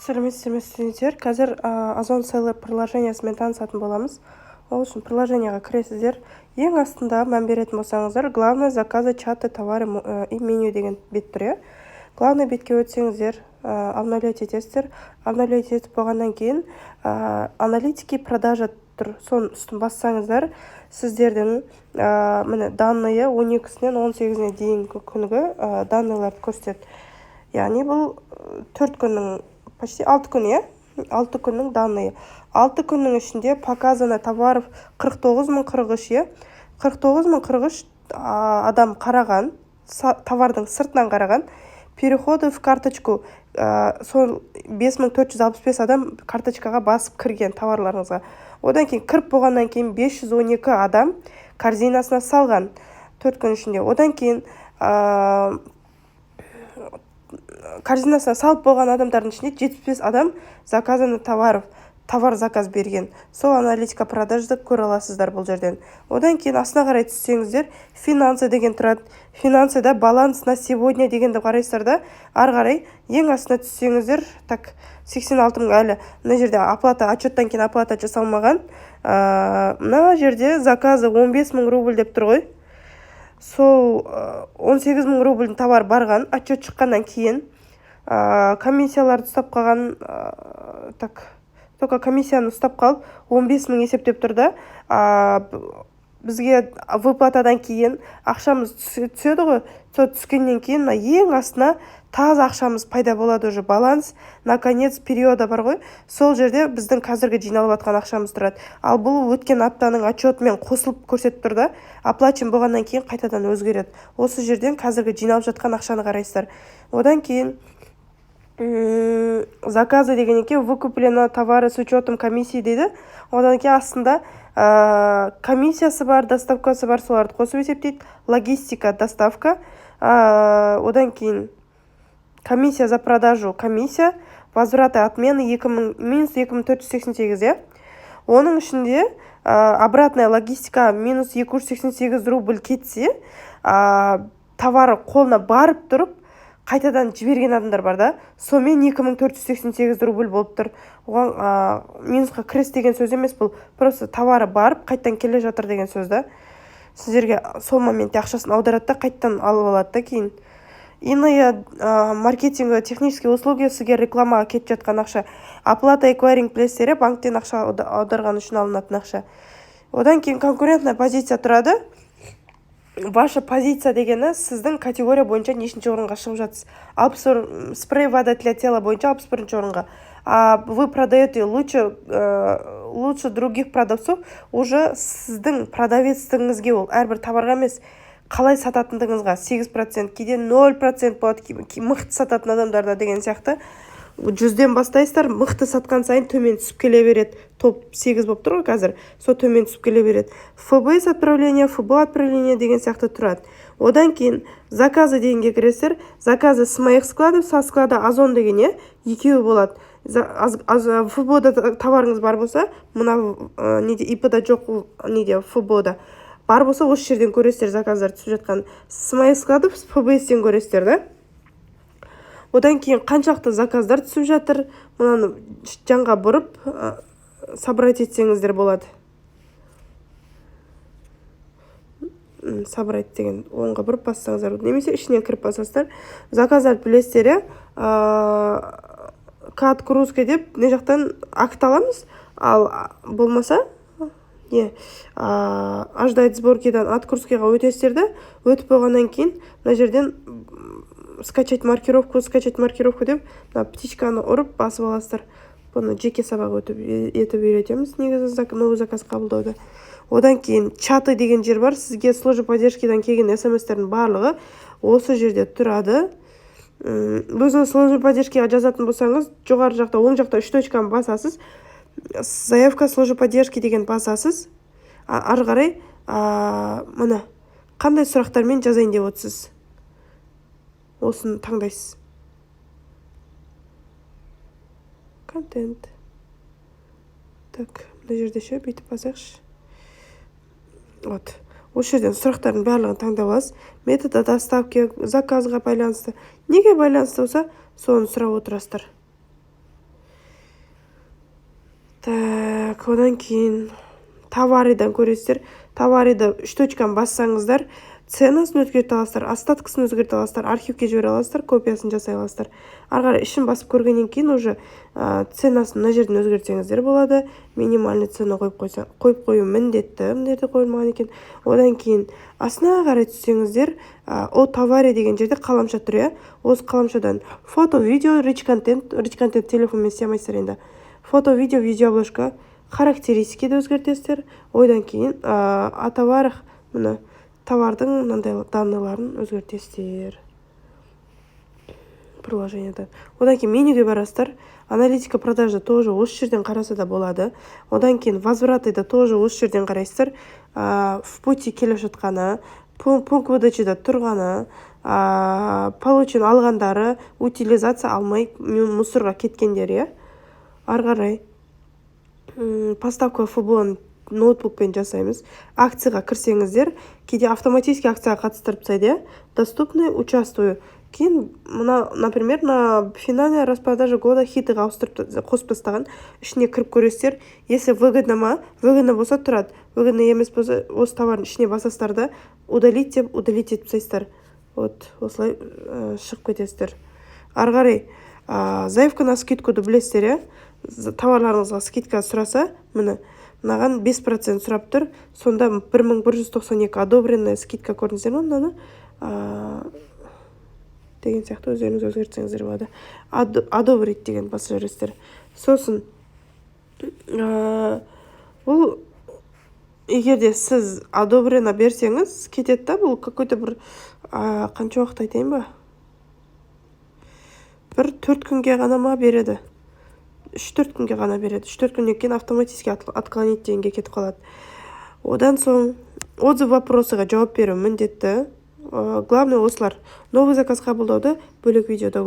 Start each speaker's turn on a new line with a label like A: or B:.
A: Сәлеметсіздер ме, студенттер! Қазір Озон Seller приложениясымен танысатын боламыз. Ол үшін приложениеға кіресіздер. Ең астында мән беретін болсаңыздар, «Главное», «Заказы», «Чаты», «Товары» и «Меню» деген бет тұр, иә. Главный бетке өтсеңіздер, обновлять етесіздер. Обновлять етіп болғаннан кейін «Аналитики продажа» тұр, соның үстін бассаңыздар, сіздердің міне, данные 12-сінен 18-іне дейінгі күнгі данныйларды көрсетеді. Яғни бұл 4 күннің, почти 6 күн, иә, 6 күннің данные. 6 күннің ішінде показано товаров 49 043, иә, 49 043 адам қараған, товардың сыртынан қараған. Переходы в карточку, сол 5465 адам карточкаға басып кірген товарларыңызға. Одан кейін кіріп болғаннан кейін 512 адам корзинасына салған 4 күн ішінде. Одан кейін корзинасына салып болған адамдардың ішінде 75 адам заказанный товаров, товар заказ берген. Сол аналитика продажды көре аласыздар бұл жерден. Одан кейін астына қарай түссеңіздер, «Финансы» деген тұрады. Финансыда «Баланс на сегодня» дегенді қарайсыздар да, ары қарай ең астына түссеңіздер, так, 86 000. Әлі мына жерде оплата, отчеттан кейін оплата жасалмаған. Мына жерде заказы 15 000 рубль деп тұр ғой. Сол 18 000 рубльдің товар барған. Отчет шыққаннан кейін комиссияларды ұстап қалған. Так, только комиссияны ұстап қалып, 15 000 есептеп тұр да. Бізге выплатадан кейін ақшамыз түседі ғой. Сол түскеннен кейін мына ең астына таза ақшамыз пайда болады уже. «Баланс на конец периода» бар ғой, сол жерде біздің қазіргі жиналып жатқан ақшамыз тұрады. Ал бұл өткен аптаның отчетымен қосылып көрсетіп тұр да. Оплачен болғаннан кейін қайтадан өзгереді. Осы жерден қазіргі жиналып жатқан ақшаны қарайсыздар. Одан кейін «Заказы» дегеннен кейін «Выкуплено товары с учетом комиссии» дейді. Одан кейін астында комиссиясы бар, доставкасы бар, соларды қосып есептейді. Логистика, доставка. Одан кейін комиссия за продажу, комиссия, возвраты, отмены 2000, минус 2488, иә. Оның ішінде обратная логистика минус 288 рубль кетсе, товары қолына барып тұрып қайтадан жіберген адамдар бар да, сонымен 2488 рубль болып тұр. Оған минусқа кіресіз деген сөз емес бұл, просто товары барып, қайтадан келе жатыр деген сөз да. Сіздерге сол моментте ақшасын аударады да, қайтадан алып алады да. Кейін «Иные маркетинговые технические услуги», сізге рекламаға кетіп жатқан ақша. Оплата эквайринг, білесіздер, иә, банктен ақша аударған үшін алынатын ақша. Одан кейін «Конкурентная позиция» тұрады. «Ваша позиция» дегені сіздің категория бойынша нешінші орынға шығып жатсыз. 60, спрей вода для тела бойынша 61-орынға. А вы продаете лучше других продавцов, уже сіздің продавецтігіңізге, ол әрбір товарға емес, қалай сататындығыңызға 8%, кейде 0% болады мықты сататын адамдарда деген сияқты. 100-ден бастайсыздар, мықты сатқан сайын төмен түсіп келе береді. Топ 8 болып тұр ғой қазір, сол төмен түсіп келе береді. ФБС отправление, ФБО отправление деген сияқты тұрады. Одан кейін «Заказы» дегенге кіресіздер. «Заказы с моих складов», «Со склада Озон» деген, иә, екеуі болады. ФБО да товарыңыз бар болса, мына неде, ИП да жоқ, неде, ФБО да бар болса, осы жерден көресіздер заказдар түсіп жатқан. «С моих складов», ФБС-тен көресіздер да. Одан кейін қаншалықты заказдар түсіп жатыр, мынаны жанға бұрып, собрать етсеңіздер болады. «Собрать» деген оңға бұрып бассаңыздар немесе ішіне кіріп басасыздар. Заказдарды білесіздер, иә. К отгрузке деп мына жақтан акт аламыз. Ал болмаса не, «Ожидать сборкидан» отгрузкаға өтесіздер да, өтіп болғаннан кейін мына жерден «Скачать маркировку», «Скачать маркировку» деп мына птичканы ұрып басып аласыздар. Бұны жеке сабақ өтіп етіп үйретеміз негізі, новый заказ қабылдауды. Одан кейін «Чаты» деген жер бар. Сізге служба поддержкидан келген смстердің барлығы осы жерде тұрады. Өзіңіз служба поддержкаға жазатын болсаңыз, жоғары жақта, оң жақта үш точканы басасыз, «Заявка служба поддержки» деген басасыз. Ары қарай мына қандай сұрақтармен жазайын деп отырсыз, осыны таңдайсыз. Контент. Так, мына жерде ше, бүйтіп басайықшы. Вот осы жерден сұрақтардың барлығын таңдап аласыз. Метода доставки, заказға байланысты, неге байланысты болса, соны сұрап отырасыздар. Так, одан кейін товарыдан көресіздер. Товарыды үш точканы бассаңыздар, ценасын өзгерте аласыздар, остаткасын өзгерте аласыздар, архивке жібере аласыздар, копиясын жасай аласыздар. Ары қарай ішін басып көргеннен кейін уже ценасын мына жерден өзгертсеңіздер болады. Минимальный цена қойып қойса, қойып қою міндетті, мына жерде қойылмаған екен. Одан кейін астына қарай түссеңіздер, «О товаре» деген жерде қаламша тұр, иә. Осы қаламшадан фото, видео, rich контент. Rich контент телефонмен істей алмайсыздар енді. Фото, видео, видеообложка, характеристикиді өзгертесіздер. Одан кейін «О товарах», міне, товардың мынандай данныйларын өзгертесіздер приложениеда. Одан кейін менюге барасыздар. Аналитика продажа тоже осы жерден қараса да болады. Одан кейін возвратыды тоже осы жерден қарайсыздар: в пути келе жатқаны, пункт выдачада тұрғаны, получен алғандары, утилизация алмай, мусорға кеткендер, иә. Ары қарай поставка ФБО ноутбукпен жасаймыз. Акцияға кірсеңіздер, кейде автоматически акцияға қатыстырып тастайды, иә. Доступный, участвую. Кейін мына, например, на финальная распродажа года хитыға ауыстырып, қосып тастаған. Ішіне кіріп көресіздер, если выгодно ма. Выгодно болса, тұрады, выгодно емес болса, осы товардың ішіне басасыздар да, «Удалить» деп удалить етіп тастайсыздар. Вот осылай шығып кетесіздер. Ары қарай заявка на скидкуды білесіздер, иә. Товарларыңызға скидка сұраса, міне, мынаған 5% сұрап тұр. Сонда 1192 одобренная скидка, көрдіңіздер ма мынаны деген сияқты өздеріңіз өзгертсеңіздер болады. «Одобрить» деген басып жібересіздер. Сосын бұл егер де сіз одобрено берсеңіз, кетеді да. Бұл какой-то бір қанша уақыт айтайын ба, бір 4 күнге ғана ма береді, 3-4 күнге ғана береді. 3-4 күннен кейін автоматически «Отклонить» дегенге кетіп қалады. Одан соң отзыв, вопросыға жауап беру міндетті. Главный осылар. Новый заказ қабылдауды бөлек видеода.